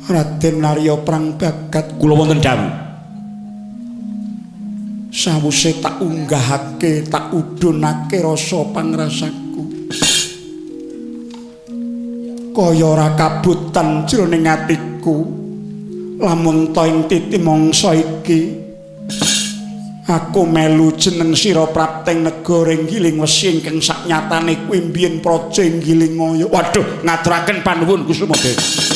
Raden Arya Prangbagat, kula wonten dawuh. Sawuse tak unggahake, tak udunake rasa pangrasaku. Kaya ora kabutan jroning atiku. Lamun ta ing titi mangsa iki aku melu jeneng sira prapteng negara Giling Wesi ingkang saknyatane kuwi mbiyen praja Gilingaya. Waduh, ngaturaken panuwun Kusuma Dewi.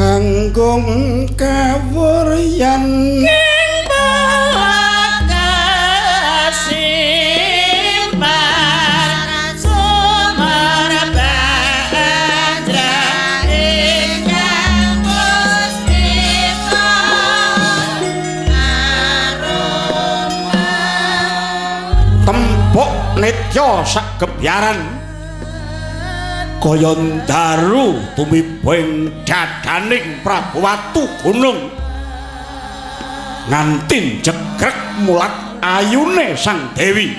Anggung kawuryan ing kasimpar sumerba anjra ingkang puspita aroma. Tempuk nitya sagebyaran kaya ndaru tumiba ing dadaning Prabu Watu Gunung nganti jegrek mulat ayune Sang Dewi.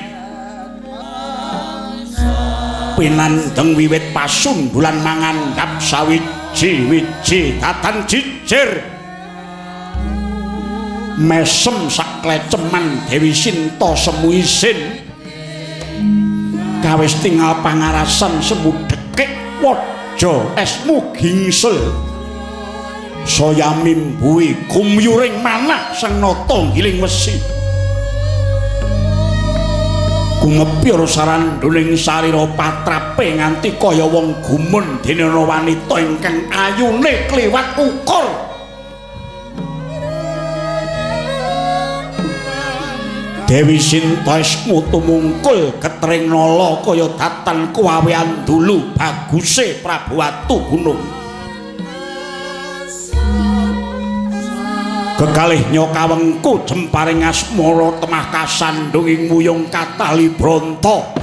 Pinandeng wiwit pasundulan mangandhap sawiji-wiji datan jijir mesem sakleceman Dewi Sinta semu isin kawis tingal pangarasan semu dekik waja esmu gingsel saya mimbuhi gumyuring manah Sang Nata Giling Wesi. Gumepyur saranduning sarira patrape nganti kaya wong gumun dene ana wanita ingkang ayune kliwat ukur. Dewi Sinta esmu tumungkul getring nala kaya datan kuwawean dulu baguse Prabu Watu Gunung. Kekalih nyokawengku jemparing asmara temah kasandung ing muyung katali bronto.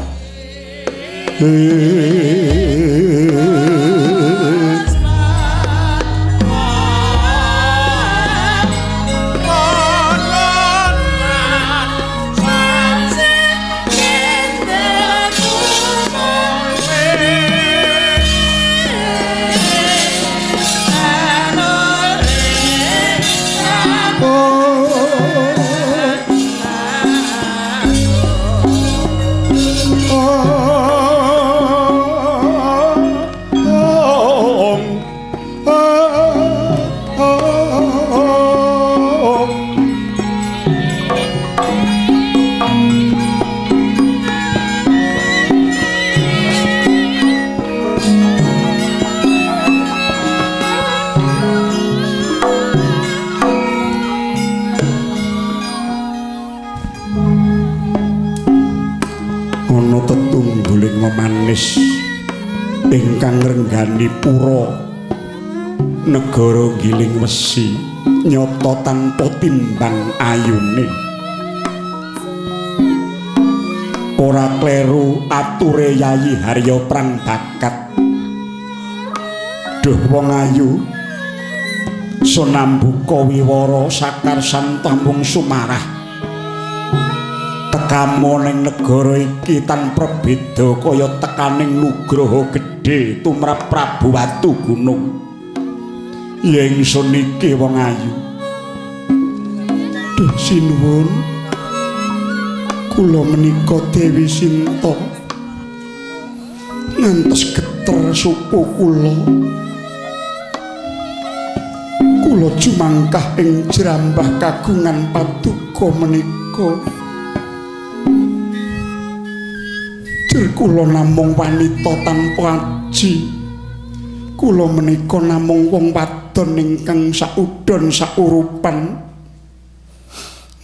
Manis ingkang ngrenggani pura negara Giling Wesi nyata tanpa timbang ayune. Ora kleru ature Yayi Harya Prangbakat. Duh wong ayu sunambuka wiwara sakarsan tambung sumarah. Tekamu ning negara iki tan prabeda kaya tekaning nugraha gedhe tumrap Prabu Watu Gunung. Ya ingsun iki wong ayu. Duh sinuwun, kula menika Dewi Sinta ngantos geter suku kula. Kula jumangkah ing jrambah kagungan paduka menika. Kula namung wanita tanpa aji. Kula menika namung wong wadon ingkang saudon saurupan.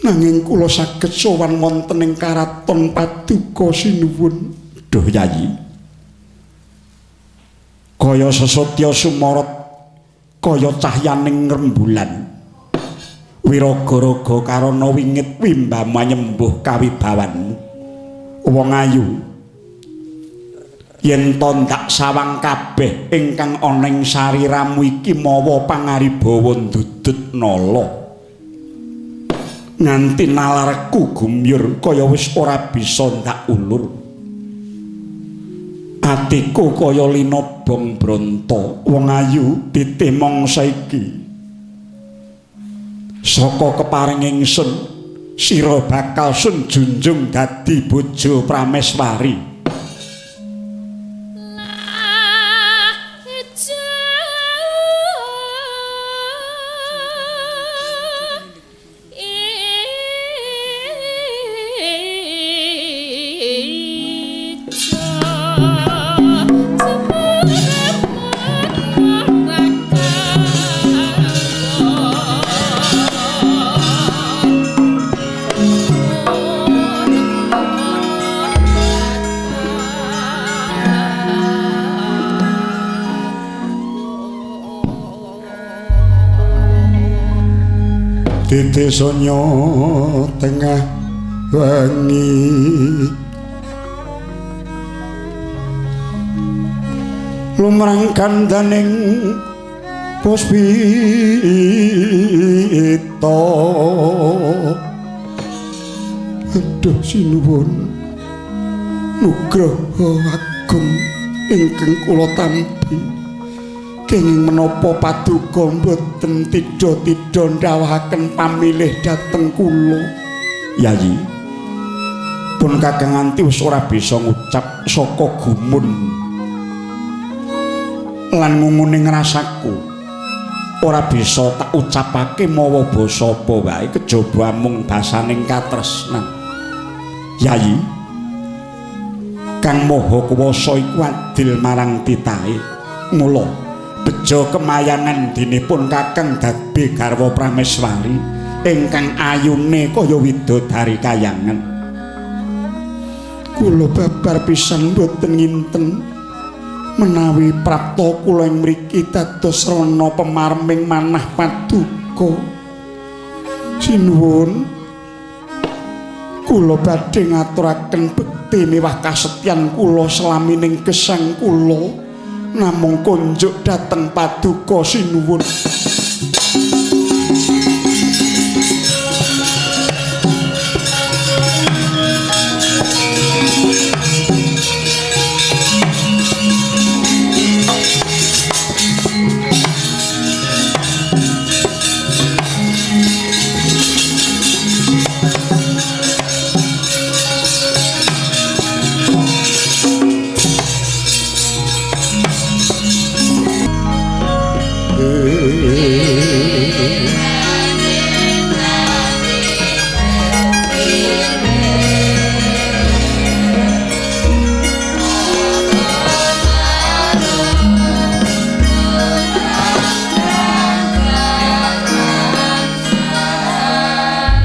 Nanging kula saged sowan wonten ing karaton paduka sinuwun. Duh Yayi, kaya sesotya sumorot kaya cahyaning rembulan. Wiraga-raga karana wingit wimba manyembuh kawibawanmu. Wong ayu, Yen to ndak sawang kabeh ingkang ana ing sariramu iki mawa pangaribawa ndudut nala. Nganti nalarku gumyur kaya wis ora bisa ndak ulur. Atiku kaya linobong bronto, wong ayu titih mangsa iki. Saka keparing ingsun sira bakal sun junjung dadi bojo prameswari. Desanya tengah wengi lumrang kandaning puspita. Aduh sinuwun nugroho agung ingkang kula tampi, kenging menapa paduka mboten tidha-tidha ndhawuhaken pamilih dhateng kula. Yayi, pun kakang nganti wis ora bisa ngucap saka gumun lan ngungune ngrasaku ora bisa tak ucapake mawa basa apa wae kejaba amung basaning katresnan. Yayi, Kang Maha Kuwasa iku adil marang titahe, mula bejo kemayangan dinipun kakang dadi garwa prameswari ingkang ayune kaya widodari kayangan. Kula babar pisan mboten nginten menawi prapta kula ing mriki dados rana pemarming manah paduka. Sinuwun, kula badhe ngaturaken bekti miwah kasetyan kula selamining gesang kula namung kunjuk dhateng paduka sinuwun.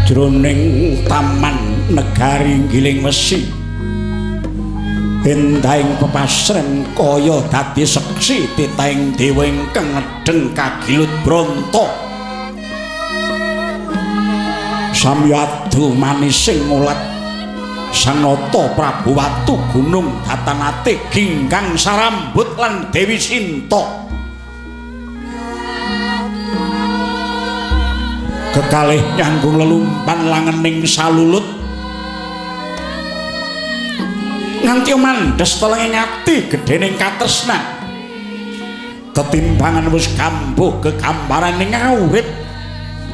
Jroning taman negari Giling Wesi endahing pepasren kaya dadi seksi titahing dewa ingkang ngedeng kagilut bronto. Samya adu manising ulat Sanata Prabu Watu Gunung datanate ginggang sarambut lan Dewi Sinta. Kekalih nyanggung lelumpan langening salulut nganti mandhes telenging ati gedhening katresnan. Tetimbangan wis kambuh gegambarane ngaurip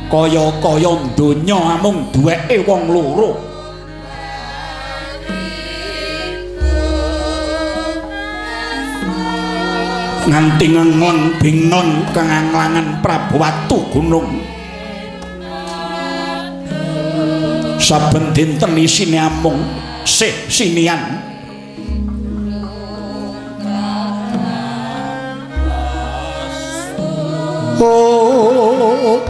kaya-kaya donya amung duweke wong loro. Nganti ngengleng bingleng kenganglangan Prabu Watu Gunung. Saben dinten isine amung sih sinian. Oh,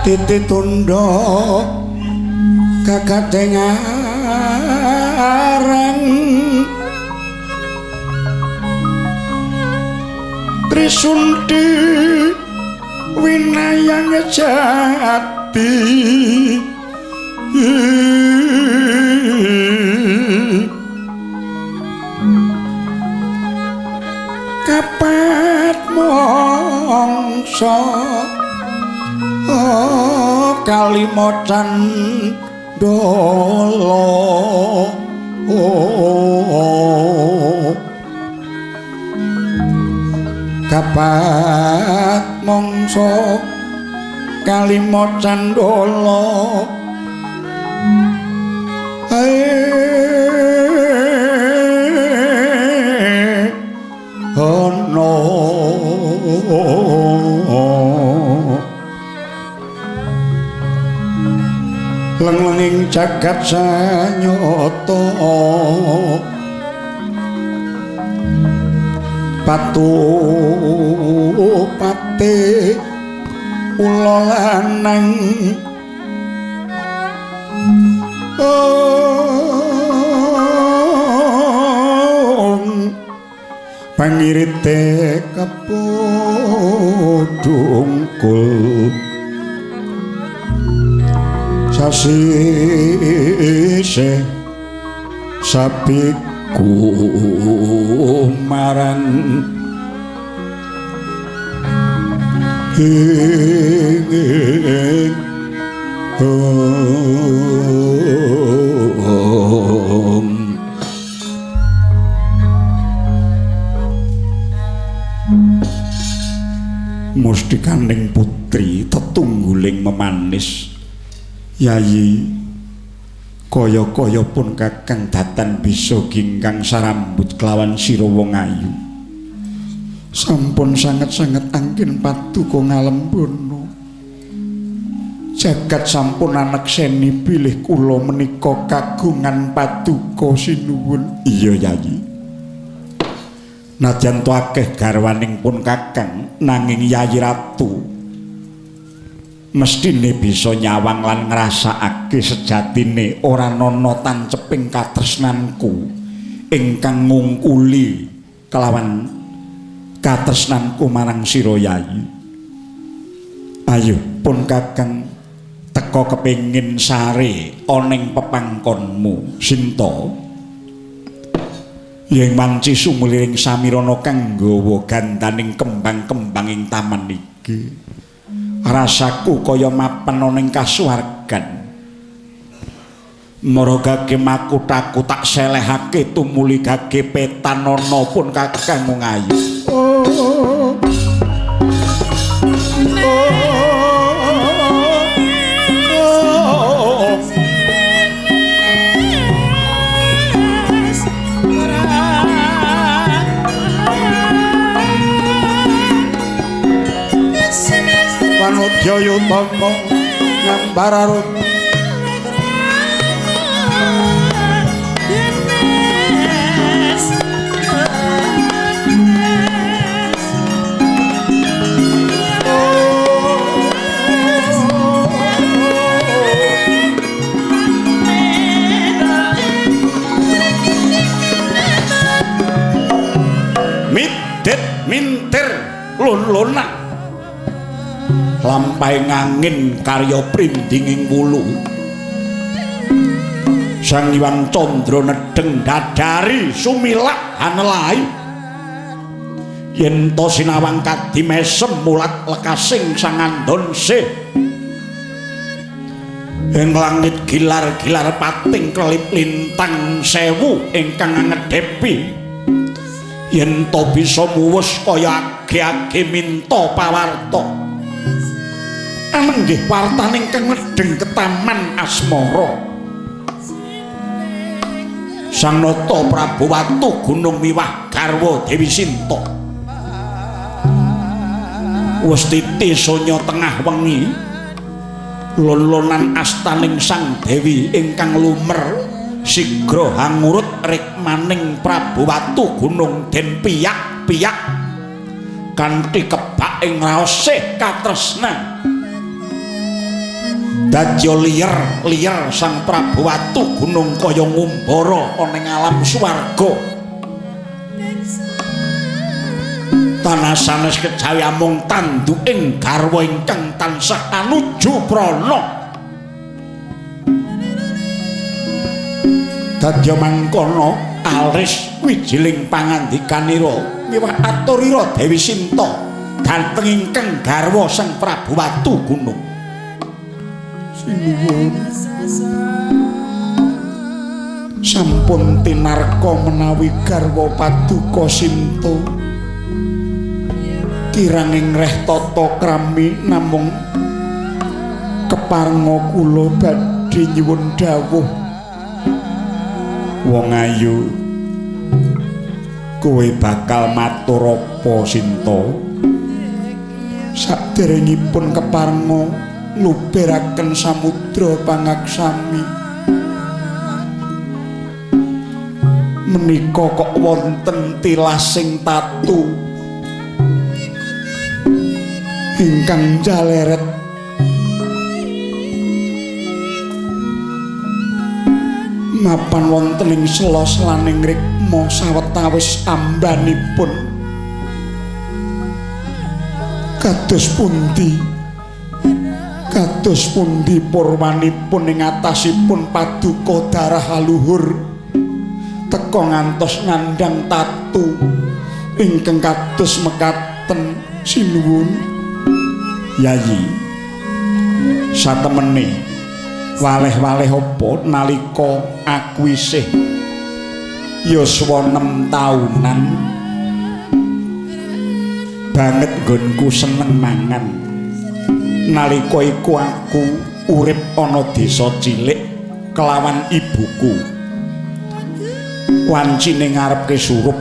Titi tundha gagate ngarang Trisunti winayang jati kapat mongso kalima candala kapat mongso kalima candala ana lenglenging jagat sanyata patu pate ula lanang pangirite kepudungkul sasise sapiku marang ing mustikaning putri tetungguling memanis. Yayi kaya-kaya pun kakang datan bisa gingkang sarambut kelawan sira wong ayu. Sampun sanget-sanget angkin paduka ngalembono. Jagat sampun anekseni bilih kula menika kagungan paduka sinuwun. Iya Yayi. Nadyan to akeh garwaning pun kakang, nanging Yayi Ratu mestine bisa nyawang lan ngrasakake sejatine ora nana tanceping katresnanku ingkang ngungkuli kelawan katresnanku marang sira Yayi. Ayo pun kakang teka kepengin sare ana ing pepangkonmu Sinta. Yen wanci sumuliring samirana kang nggawa gandaning kembang-kembang ing taman iki, rasaku kaya mapan ana ing kasuwargan. Maragake makutaku tak selehake tumuli gage petanana pun kakang mung ayu. Panudya yutama ngambararut midet mintir lon-lonan lampahe ngangin karya prindinging wulu. Sang Hyang Candra nedheng dadari sumilak hanelai. Yen to sinawang kadi mesem mulat lekasing sangandon sih. Ing langit gilar-gilar pating kelip lintang sewu ingkang ngedhepi. Yen to bisa muwus kaya age-age minta pawarta. Anenggih wartaning kang nedheng ketaman asmara. Sang Nata Prabu Watu Gunung miwah garwa Dewi Sinta. Wis titi sonya tengah wengi, lon-lonan astaning Sang Dewi ingkang lumer sigra hangurut rikmaning Prabu Watu Gunung den piyak-piyak kanthi kebak ing raosih katresnan. Dadya liyer-liyer Sang Prabu Watu Gunung kaya ngumbara ana ing alam swarga. Tanah sanes kejawi amung tanduking garwa ingkang tansah anuju prana. Dadya mangkono alis wijiling pangandikanira miwah aturira Dewi Sinta dhateng ingkang garwa Sang Prabu Watu Gunung. Sinuwun, sampun tinarka menawi garwa paduka Sinta kiranging reh tata krami namung keparenga kula badhe nyuwun dawuh. Wong ayu, kowe bakal matur apa Sinta? Saderengipun keparenga luberaken samudra pangaksami, menika kok wonten tilasing tatu ingkang jaleret mapan wonten ing sela selaning rikma sawetawis ambanipun. Kados pundi, kados pundi purwanipun ing atasipun paduka darah aluhur teka ngantos ngandhang tatu ingkang kados mekaten. Sinuwun. Yayi, satemene waleh-waleh apa nalika aku isih yuswa 6 taunan banget nggonku seneng mangan. Nalika iku aku urip ana desa cilik kelawan ibuku. Wancine ngarepke surup,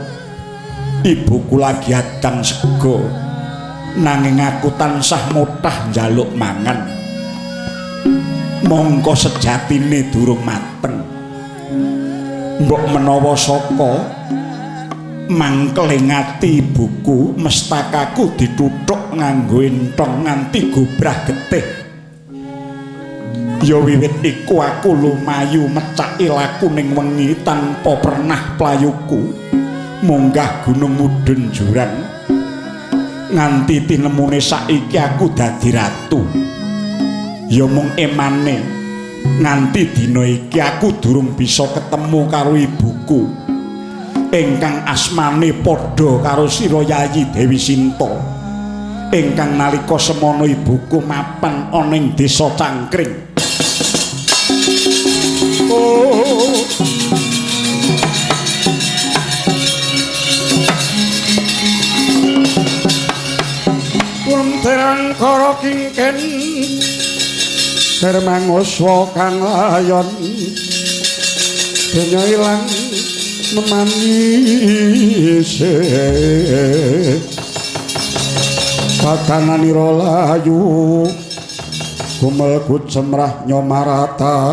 ibuku lagi adang sega, nanging aku tansah motah njaluk mangan. Mongko sejatine durung mateng. Mbok menawa saka mangkeling ati ibuku, mestakaku dituthuk nganggo entong nganti gobrah getih. Ya wiwit iku aku lumayu mecaki laku ning wengi tanpa pernah playuku munggah gunung mudhun jurang nganti tinemune saiki aku dadi ratu. Ya mung emane nganti dina iki aku durung bisa ketemu karo ibuku ingkang asmane padha karo sira Yayi Dewi Sinta, ingkang nalika semono ibuku mapan ana ing desa Cangkring. Oh. Wonten kara kingken dermanguswa kang layon donya ilang memanise padananira layu gumel gucemrah nyomaratani.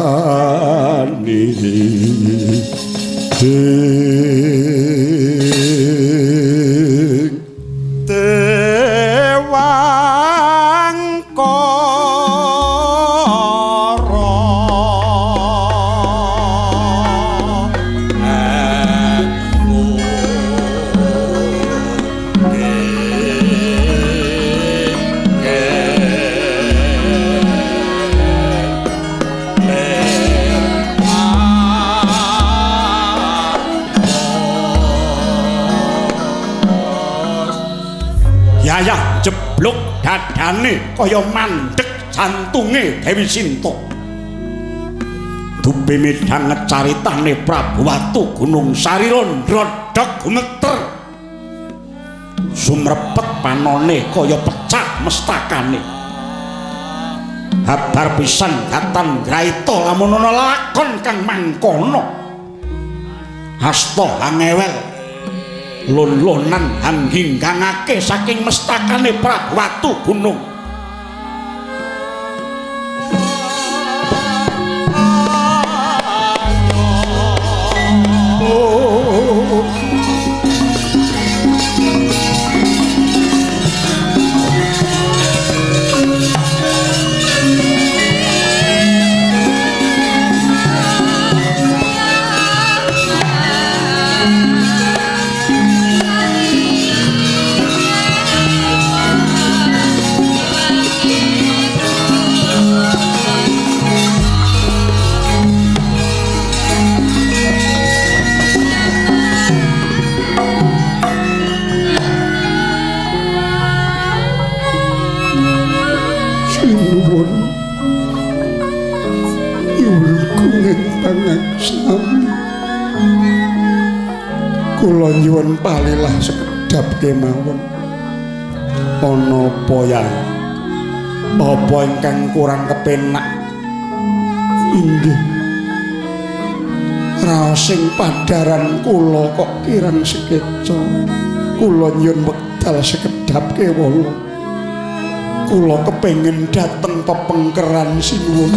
Yayah jeblok dadane kaya mandek jantunge Dewi Sinta. Dupe midhanget caritane Prabu Watu Gunung sarira ndrodhok gumeter. Sumrepet panone kaya pecah mestakane. Habar pisan datan graita lamun ana lakon kang mangkono. Hasta hangewel lon-lonan hangginggangake saking mestakane Prabu Watu Gunung. Ngaksami. Kula nyuwun palilah sekedhap kemawon. Ana apa ya? Apa ingkang kurang kepenak? Inggih. Raosing padaran kula kok kirang sekeca. Kula nyuwun wekdal sekedhap kewala. Kula kepengin dhateng pepengkeran sinuwun.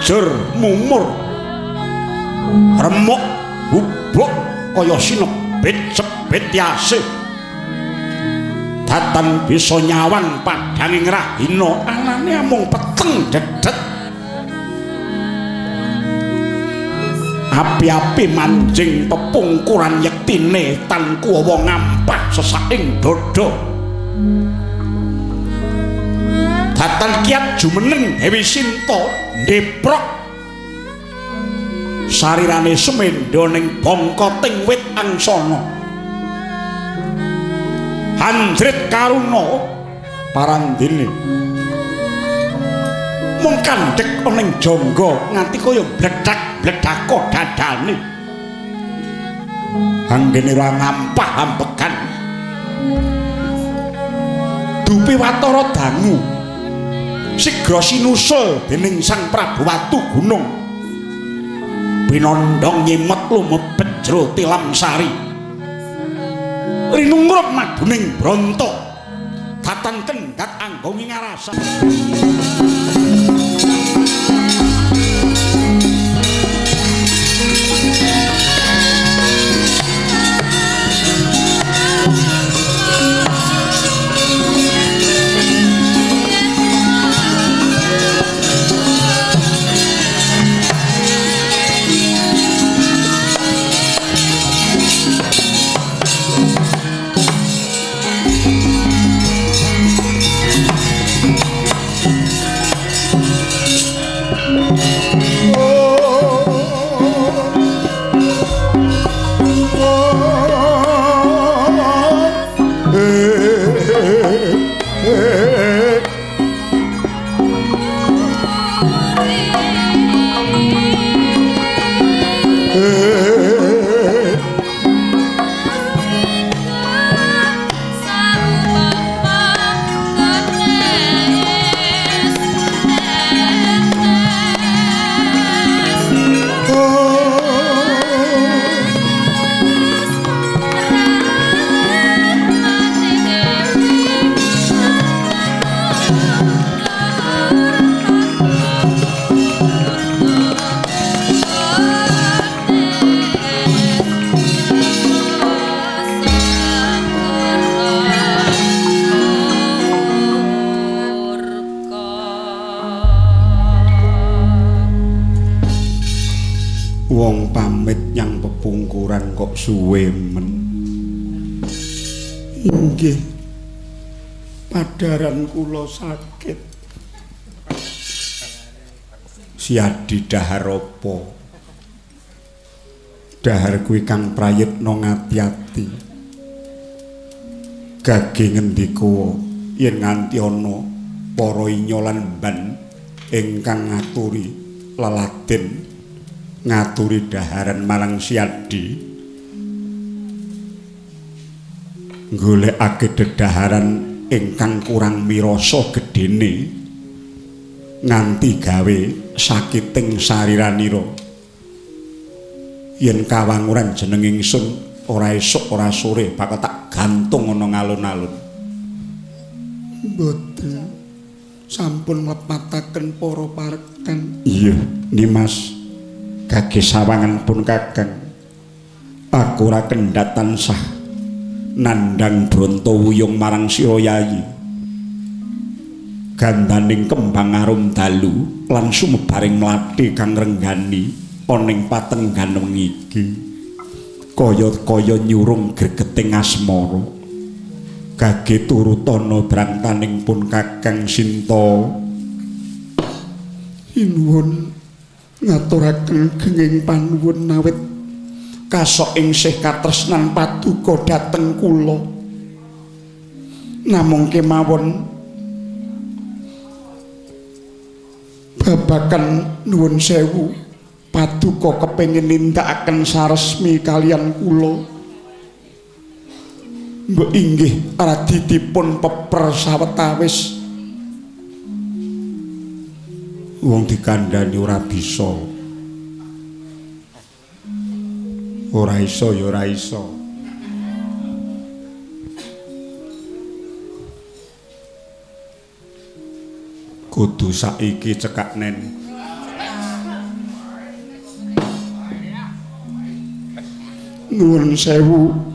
Ajur mumur remuk bubuk kaya sinebit sebit yase datan bisa nyawang padanging rahina anane amung peteng dedet api-api manjing pepungkuran yektine tan kuwawa ngampah sesaking dada datan kiat jumeneng Dewi Sinta ndeprok sarirane semendha ning bongkoting wit angsana handrit karuna parandene mung kandhek ana ning jangga nganti kaya bledhak-bledhaka dadane anggene ora ngampah ambekan dupi watara dangu sigra sinusul dening Sang Prabu Watu Gunung pinandhang nyimet lumebet jero tilam sari rinungrup maduning bronto datan kendhat anggongi ngarasan. Wong pamit nyang pepungkuran kok suwe men. Inggih. Padaran kula sakit. Siadi dahar apa? Dahar kuwi kang prayitna ngati-ati. Gage ngendika yen nganti ana para inya lan mban ingkang ngaturi leladen ngaturi daharan marang Siadi golekake dedaharan ingkang kurang mirasa gedene nganti gawe sakiting sariranira yen kawanguran jeneng ingsun ora esuk ora sore bakal tak gantung ana ngalun-alun. Mboten sampun nglepataken para parekan. Iya Nimas, gage sawangan pun kakang. Aku ora kendhat tansah nandhang Brontowuyung marang sira Yayi. Gandaning kembang arum dalu lan sumebaring mlathi kang renggani ana ing patenggan wengi iki. Kaya-kaya nyurung gregeting asmara. Gage turutana brantaning pun Kakang Sinta. Sinuwun ngaturaken genging panuwun awit kasok ingsih katresnan paduka dhateng kula. Namung kemawon babagan nuwun sewu paduka kepengin nindakaken saresmi kaliyan kula. Mbok inggih radi dipun peper sawetawis. Wong dikandhani ora bisa. Ora iso ya ora iso. Kudu saiki cekak nen. Nuwun sewu.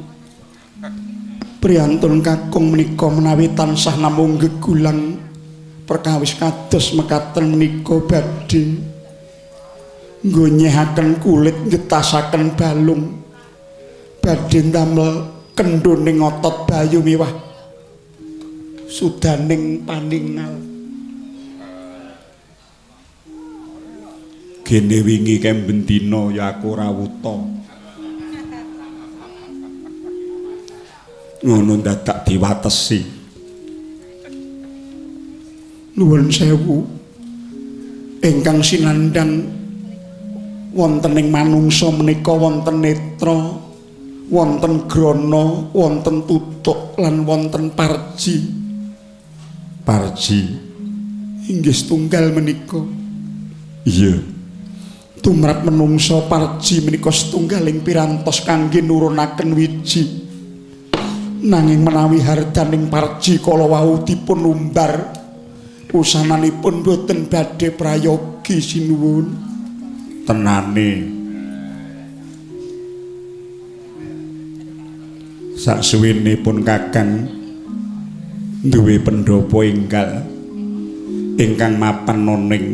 Priyantun kakung menika menawi tansah namung gegulang perkawis kados mekaten menika badhe nggonyehaken kulit ngetasaken balung badhe ndamel kendhoning otot bayu miwah sudaning paningal. Gene wingi kae bendina ya aku ora wuta. Ngono dadak diwatesi. Nuwun sewu ingkang sinandhang wonten ing manungsa menika wonten netra, wonten grana, wonten tutuk lan wonten parji. Parji inggih setunggal menika. Iya. Tumrap menungsa parji menika setunggaling pirantos kangge nurunaken wiji. Nanging menawi hardaning parji kala wau dipun umbar, wusananipun boten badhe prayogi sinuwun. Tenane. Saksuwene pun Kakang duwe pendhapa enggal ingkang mapan noning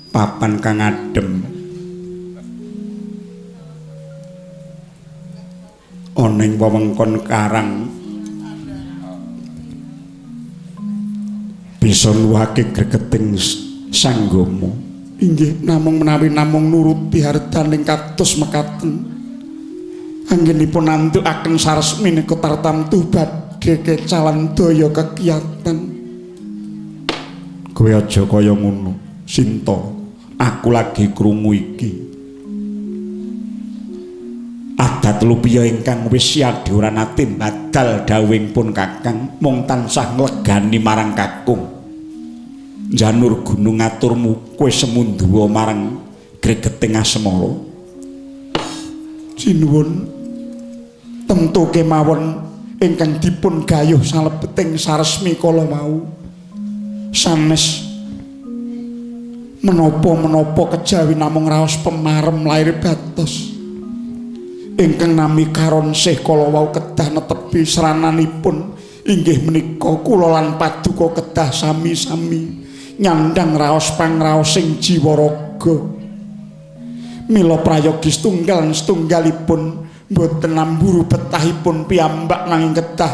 papan kang adem ana ing wewengkon karang bisa nuwake gregeting sanggama. Inggih, namung menawi namung nuruti hardaning kados mekaten anggenipun nantukaken saresmi nika tartamtu badhe kecalan daya kekiyatan. Kowe aja kaya ngono, Sinta. Aku lagi krungu iki. Adat lupiya ingkang wis yadi ora nate badal dawuhing pun Kakang mung tansah nglegani marang kakung. Janur gunung aturmu kowe semunduwa marang gregeting asmara. Sinuwun, tentu kemawon ingkang dipun gayuh salebeting saresmi kala mau sanes menapa-menapa kejawi namung raos pemarem lair batos. Ingkang nami karonsih kala wau kedah netepi srananipun inggih menika kula lan paduka kedah sami-sami nyandhang raos pangraosing jiwa raga. Mila prayogi setunggal setunggalipun boten namburu betahipun piyambak nanging kedah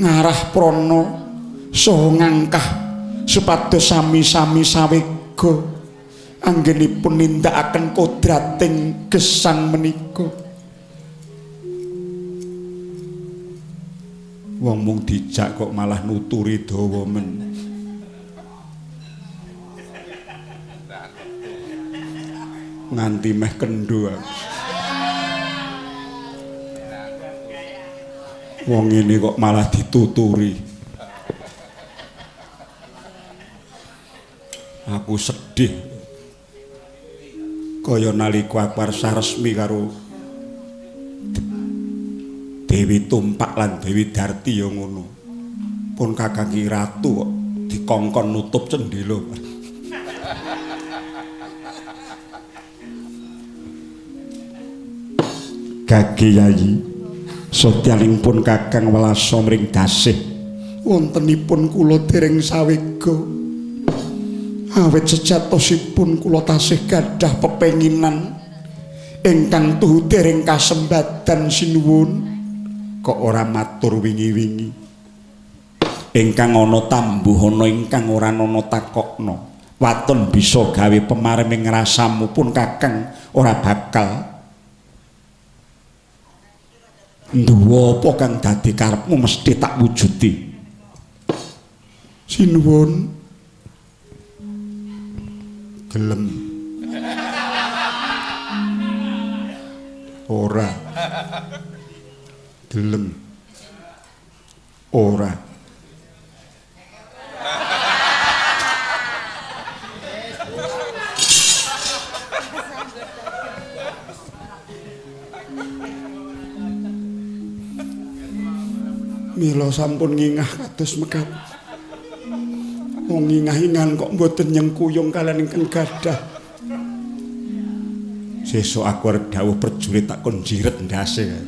ngarah prana saha ngangkah supados sami-sami sawega anggenipun nindakaken kodrating gesang menika. Wong mung dijak kok malah nuturi dawa men. Nganti meh kendho aku. Wong ngene kok malah dituturi. Aku sedih. Kaya nalika aku arep saresmi karo Dewi Tumpak lan Dewi Darti ya ngono. Pun Kakang Ki Ratu kok dikongkon nutup cendhela. Gage Yayi, satyaning pun Kakang welasa mring dasih. Wontenipun kula dereng sawega. Awit sejatosipun kula tasih gadah pepenginan ingkang tuhu dereng kasembadan sinuwun. Kok ora matur wingi-wingi? Ingkang ana tambuh ana ingkang ora ana takokna. Waton bisa gawe pemareming rasamu pun Kakang ora bakal nduwa apa kang dadi karepmu mesti tak wujudi. Sinuwun. Gelem. Ora. Gelem. Ora. Mila sampun ngingah kados mekat. Wong ngingah-ingahan kok mboten nyengkuyung kalian ingkang gadah. Sesuk aku arep dawuh prajurit tak kon jiret ndase.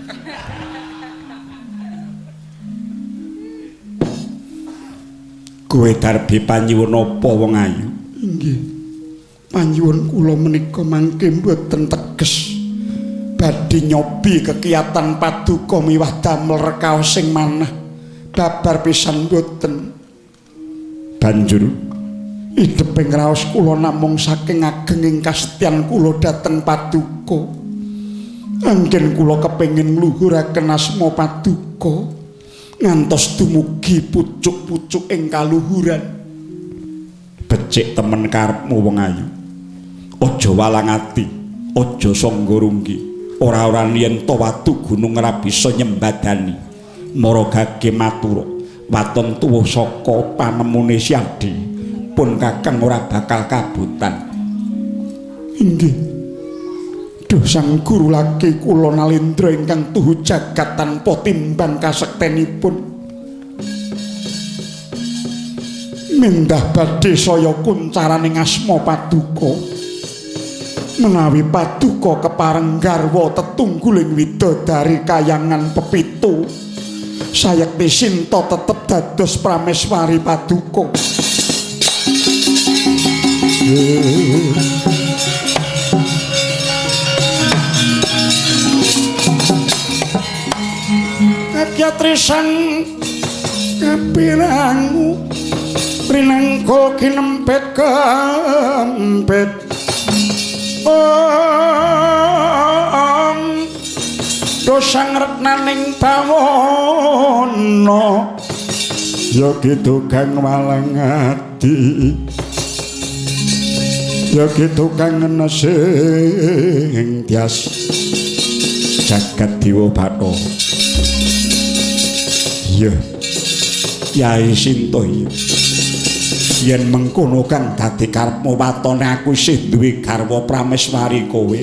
Kowe darbi panyuwun apa wong ayu? Inggih. Panyuwun kula menika mangke mboten teges. Badhe nyobi kekiyatan paduka miwah damel rekaos sing manah. Babar pisan mboten. Banjur idheping raos kula namung saking agenging kastyan kula dhateng paduka. Anggen kula kepengin ngluhuraken asma paduka ngantos dumugi pucuk-pucuk ing kaluhuran. Becik temen karepmu wong ayu. Aja walang ati, aja sangga runggi. Ora-ora yen to watu gunung ora bisa nyembadani. Mara gage matura, waton tuwuh saka panemune Syadi pun Kakang ora bakal kabutan. Inggih. Duh Sang Guru laki kula nalendra ingkang tuhu jagat tanpa timbang kasektenipun. Mendah badhe saya kuncaraning asma paduka. Menawi paduka kepareng garwa tetungguling widodari kayangan pepitu, sayekti Sinta tetep dados prameswari paduka. Kakyatrisang kapirangu rinangkul kinempet kempet. Ong dosang retnaning bawana ya kitu kang walang ati, ya kitu kang nesing tias jagat dewa Bathara. Iya Yai Sinta, iya yen mengkono kang dadi karepmu watone aku isih duwe garwa prameswari kowe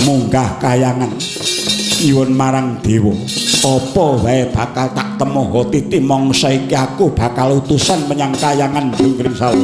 munggah kayangan nyuwun marang dewa apa wae bakal tak temoho titi mangsa iki aku bakal utusan menyang kayangan Dungring Sawa.